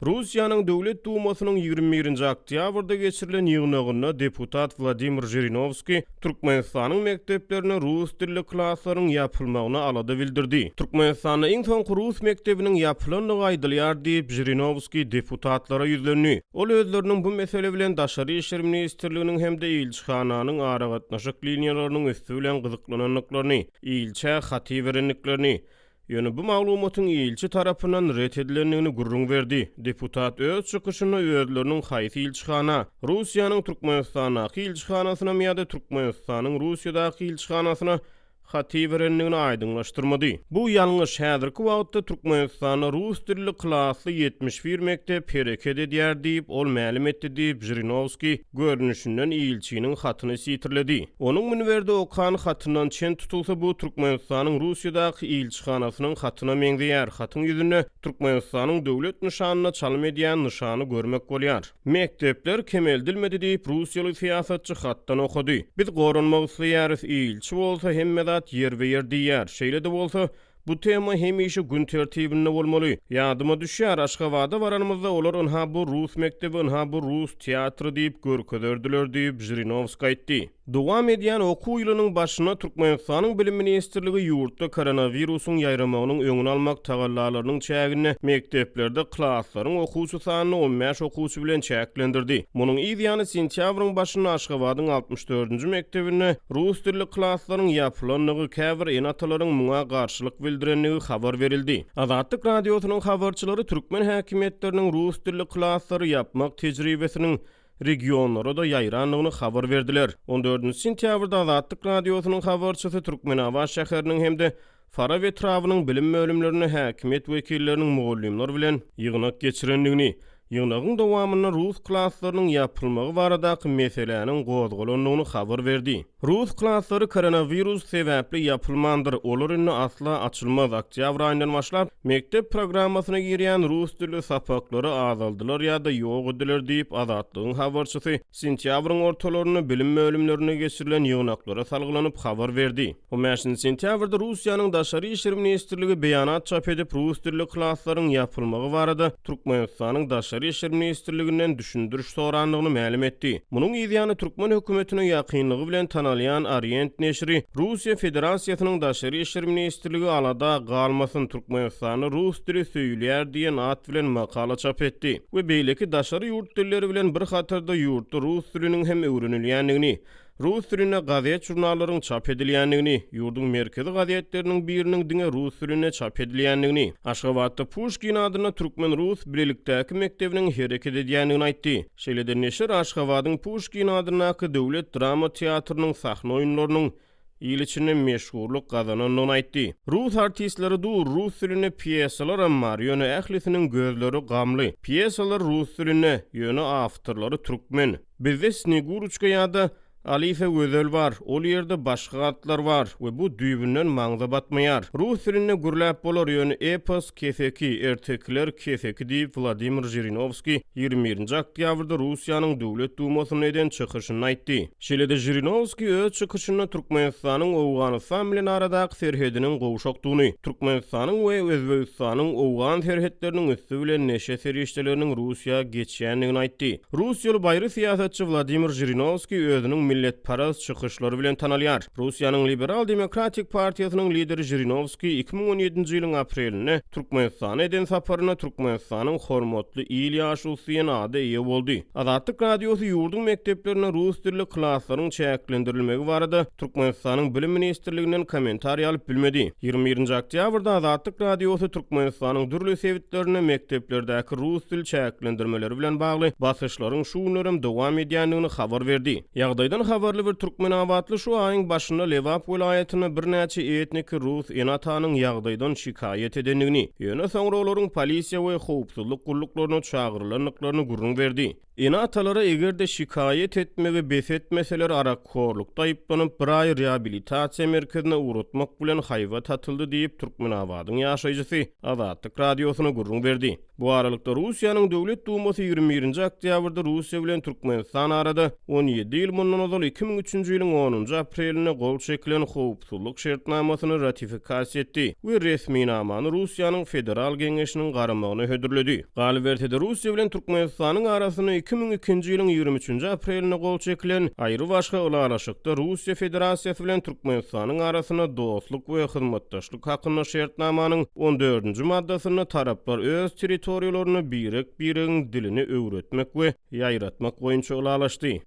Russiýanyň Döwlet Dumasynyň 21-nji oktýabrda geçirilen ýygnagynda deputat Wladimir Žirinowskiý Türkmenistanyň mekdeplerinde rus dilli klaslaryň ýapylmagyna alada bildirdi. Türkmenistanda iň soňky rus mekdebiniň ýapylandygy aýdylýar diýip, Žirinowskiý deputatlara ýüzlendi. Ol özleriniň bu mesele bilen Daşary işler ministrliginiň hem-de ilçihananyň aragatnaşyk liniýalarynyň üsti bilen gyzyklanandyklaryny, ilçä hat iberendiklerini, Ýöne bu maglumatyň ilçi tarapyndan ret edilendigini gürrüň berdi. Deputat öz çykyşynda özleriniň haýsy ilçihana, Russiýanyň Türkmenistandaky ilçihanasynamy ýa-da Türkmenistanyň Russiýadaky ilçihanasyna hat iberendigini aýdyňlaşdyrmady. Bu ýalňyş, häzirki wagtda Türkmenistanda rus dilli klasly 71 mekdep hereket edýär diýip, ol mälim etdi diýip, Žirinowskiý görnüşinden ilçiniň hatyny sitirledi. Onuň münberde okan hatyndan çen tutulsa, bu Türkmenistanyň Russiýadaky ilçihanasynyň hatyna meňzeýär. Hatyň ýüzünde Türkmenistanyň döwlet nyşanyna çalym edýän nyşany görmek bolýar. Mekdepler kemeldilmedi diýip, russiýaly syýasatçy hatdan okady. Biz goranmak isleýäris, ilçi bolsa hemme zat ýerbe-ýer diýýär. Şeýle-de bolsa, Bu tema hemişe gün tertibinde bolmaly. Ýadyma düşýär, Aşgabada baranymyzda olar ynha bu rus mekdebi, ynha bu rus teatry diýip görkezerdiler diýip, Žirinowskiý aýtdy. Dowam edýän okuw ýylynyň başynda Türkmenistanyň Bilim ministrligi ýurtda koronawirusyň ýaýramagynyň öňüni almak tagallalarynyň çäginde mekdeplerde klaslaryň okuwçy sanyny 15 okuwçy bilen çäklendirdi. Munuň yz ýany sentýabryň başynda Aşgabadyň 64-nji mekdebinde Rus dilli klaslaryň ýapylandygy, käbir ene-atalaryň muňa garşylyk bildirendigi habar berildi. Azatlyk Radiosynyň habarçylary türkmen häkimiýetleriniň rus dilli klaslary ýapmak tejribesiniň regionlara-da ýaýrandygyny habar berdiler. On dördünji sentýabrda Azatlyk Radiosynyň habarçysy Türkmenabat şäheriniň hem-de Farap etrabynyň bilim bölümlerinde häkimiýet wekilleriniň mugallymlar bilen ýygnak geçirendigini, ýygnagyň dowamynda rus klaslarynyň ýapylmagy baradaky meseläniň gozgalandygyny habar berdi. Rus klaslary koronawirus sebäpli ýapylmandyr, olar indi asla açylmaz, oktýabr aýyndan başlap, mekdep programmasyna girýän rus dilli sapaklary azaldylar ýa-da ýok ediler diýip, Azatlygyň habarçysy sentýabryň ortalarynda bilim bölümlerinde geçirilen ýygnaklara salgylanyp habar berdi. On bäşinji sentýabrda Russiýanyň Daşary işler ministrligi beýanat çap edip, rus dilli klaslaryň ýapylmagy barada Türkmenistanyň Daşary işler ministrliginden düşündiriş sorandygyny mälim etdi. Munuň yzýany türkmen hökümetine ýakynlygy bilen tanalýan Orient neşiri Russiýa Federasiýasynyň Daşary işler ministrligi alada galmasyn, Türkmenistanda rus dili söýülýär diýen at bilen makala çap etdi we beýleki daşary ýurt dilleri bilen bir hatarda ýurtda rus diliniň hem öwrenilýändigini, Rus dilinde gazet-žurnallaryň çap edilýändigini, ýurduň merkezi gazetleriniň biriniň diňe rus dilinde çap edilýändigini, Aşgabatda Puşkin adynda türkmen-rus bilelikdäki mekdebiniň hereket edýändigini aýtdy. Şeýle-de neşir Aşgabadyň Puşkin adyndaky döwlet drama teatrynyň sahna oýunlarynyň il içinde meşhurlyk gazanandygyny aýtdy. Rus artistleri dur, rus dilinde pýesalaram bar, ýöne ählisiniň gözleri gamly. Pýesalar rus dilinde, ýöne awtorlary türkmen. Bizde Sneguroçka ýa-da Alisa Gözel bar, ol ýerde başga atlar bar we bu düýbünden maňza batmaýar. Rus dilinde gürläp bolar, ýöne epos keseki, ertekiler keseki diýip, Wladimir Žirinowskiý 21-nji oktýabrda Russiýanyň Döwlet Dumasynda eden çykyşynda aýtdy. Şeýle-de Žirinowskiý öz çykyşynda Türkmenistanyň Owganystan bilen aradaky serhediniň gowşakdygyny, Türkmenistanyň we Özbegistanyň owgan serhetleriniň üsti bilen neşe serişdeleriniň Russiýa geçýändigini aýtdy. Russiýaly baýry syýasatçy Wladimir Žirinowskiý özüniň milletparaz çykyşlary bilen tanalýar. Russiýanyň Liberal-demokratik partiýasynyň lideri Žirinowskiý 2017-nji ýylyň aprelinde Türkmenistana eden saparynda Türkmenistanyň hormatly il ýaşulusy diýen ada eýe boldy. Azatlyk Radiosy ýurduň mekdeplerinde rus dilli klaslaryň çäklendirilmegi barada Türkmenistanyň Bilim ministrliginden kommentariý alyp bilmedi. 21-nji oktýabrda Azatlyk Radiosy Türkmenistanyň dürli sebitlerinde mekdeplerdäki rus dil çäklendirmeleri bilen bagly basyşlaryň şu günlerem dowam edýändigini habar berdi. Ýagdaýdan habarly bir türkmenabatly şu aýyň başynda Lebap welaýatynda birnäçe etniki rus ene-atanyň ýagdaýdan şikaýat edendigini, ýöne soňra olaryň polisiýa we howpsuzlyk gulluklaryna çagyrylandyklaryny gürrüň berdi. Ene-atalara eger-de şikaýat etmegi bes etmeseler arakhorlukda aýyplanyp bir aý reabilitasiýa merkezine ugratmak bilen haýbat atyldy diýip, Türkmenabadyň ýaşaýjysy Azatlyk Radiosyna gürrüň berdi. Bu aralykda, Russiýanyň Döwlet Dumasy 21-nji oktýabrda Russiýa bilen Türkmenistan arada 17 ýyl mundan ozal. ozal 2003-nji ýylyň onunjy aprelinde gol çekilen howpsuzlyk şertnamasyny ratifikasiýa etdi we resminamany Russiýanyň Federal Geňeşiniň garamagyna hödürledi. Galyberse-de, Russiýa bilen Türkmenistanyň arasynda 2002-nji ýylyň 23-nji aprelinde gol çekilen aýrybaşga ylalaşykda Russiýa Federasiýasy bilen Türkmenistanyň arasynda dostluk we hyzmatdaşlyk hakynda şertnamanyň on dördünji maddasynda taraplar öz territoriýalarynda birek-biregiň dilini öwretmek we ýaýratmak boýunça ylalaşdy.